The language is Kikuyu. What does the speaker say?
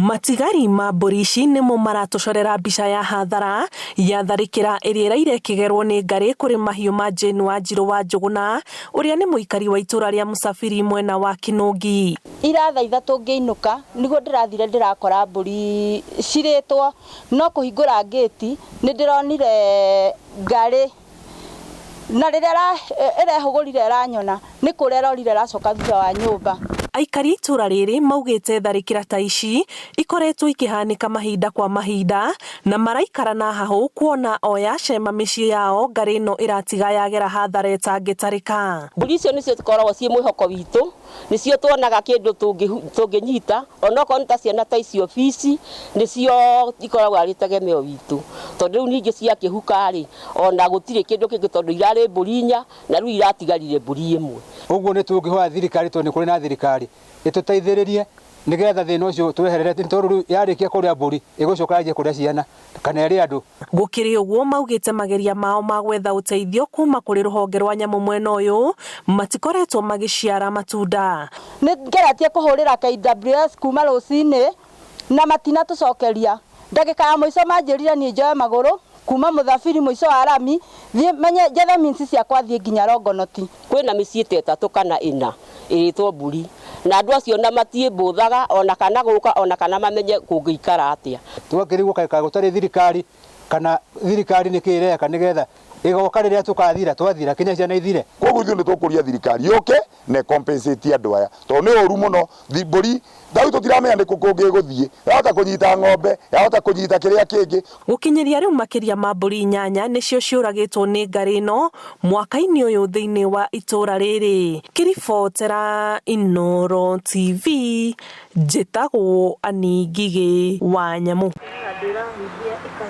Matigari ma mbũri ici nĩmo maratũcorera mbica ya hathara ya tharĩkĩra ĩrĩa ĩraire ĩkĩgerwo nĩ ngarĩ kũrĩ mahiũ ma Jane Wanjirũ wa Njũgũna ũrĩa nĩ mũikari wa itũra rĩa Mũsafiri mwena wa Kinũngi. Ira thaa 3 ngĩinũka nĩguo ndĩrathire ndĩrakora mbũri cirĩtwo no kũhingũra ngĩti nĩ ndĩronire ngarĩ na rĩrĩa ĩrehũgũrire ĩranyona nĩ kũrĩa ĩrorire ĩracoka thutha wa nyũmba. Aikari a itũra rĩrĩ maugĩte tharĩkĩra ta ici ikoretwo ikĩhanĩka mahinda kwa mahinda na maraikara na hahũ kuona o yacema mĩciĩ yao ngarĩ ĩno ĩratiga yagera hathara ĩtangĩtarĩka. Mbũri icio nĩcio cikoragwo ciĩ mwĩhoko witũ, nĩcio tuonaga kĩndũ tũngĩnyita, onokorwo nĩ ta ciana ta icio bici, nĩcio ikoragwo arĩ tegemeo witũ. Tondũ rĩu ningĩ ciakĩhuka rĩ, ona gũtirĩ kĩndũ kĩngĩ tondũ irarĩ mbũri inya, na rĩu iratigarire mbũri ĩmwe. Ũguo nĩ tũngĩhoya thirikari tondũ nĩ kũrĩ na thirikari ĩtũteithĩrĩrie nĩgetha thĩna ũcio tweherere nĩ tondũ rĩu yarĩkia kũrĩa mbũri ĩgũcoka yanjie kũrĩa ciana kana ĩrĩe andũ. Gũkĩrĩ ũguo maugĩte mageria mao ma gwetha ũteithio kuma kũrĩ rũhonge rwa nyamũ mwena ũyũ matikoretwo magĩciara matunda. Nĩ ngeretie kũhũrĩra KWS kuma rũcinĩ na matinatũcokeria. Ndagĩka ya mũico manjĩrire niĩ njoe magũrũ kuma Mũthabiri mũico wa rami thiĩ menye njethe means ciakwa thiĩ nginya Longonot. Kwĩna mĩciĩ ta ĩtatũ kana ĩna ĩrĩtwo mbũri na andũ acio ona matiĩmbũthaga ona kana gũka ona kana mamenye kũngĩikara atĩa. Tũgakĩrigwo kaĩ gũtarĩ thirikari kana thirikari nĩkĩ ĩreka nĩgetha ĩgoka rĩrĩa tũkathira twathira kinya ciana ithire. Koguo ithuĩ nĩ tũkũria thirikari yũke na ĩcompensate andũ aya tondũ nĩ ũru mũno mbũri ta rĩu tũtiramenya nĩ kũ kũngĩ ĩgũthiĩ yahota kũnyita ng'ombe yahota kũnyita kĩrĩa kĩngĩ. Gũkinyĩria rĩu makĩria ma mbũri inyanya nĩcio ciũragĩtwo nĩ ngarĩ ĩno mwaka-inĩ ũyũ thĩinĩ wa itũra rĩrĩ. Ngĩribotera Inooro TV, njĩtagwo Annie Ngigĩ wa Nyamũ.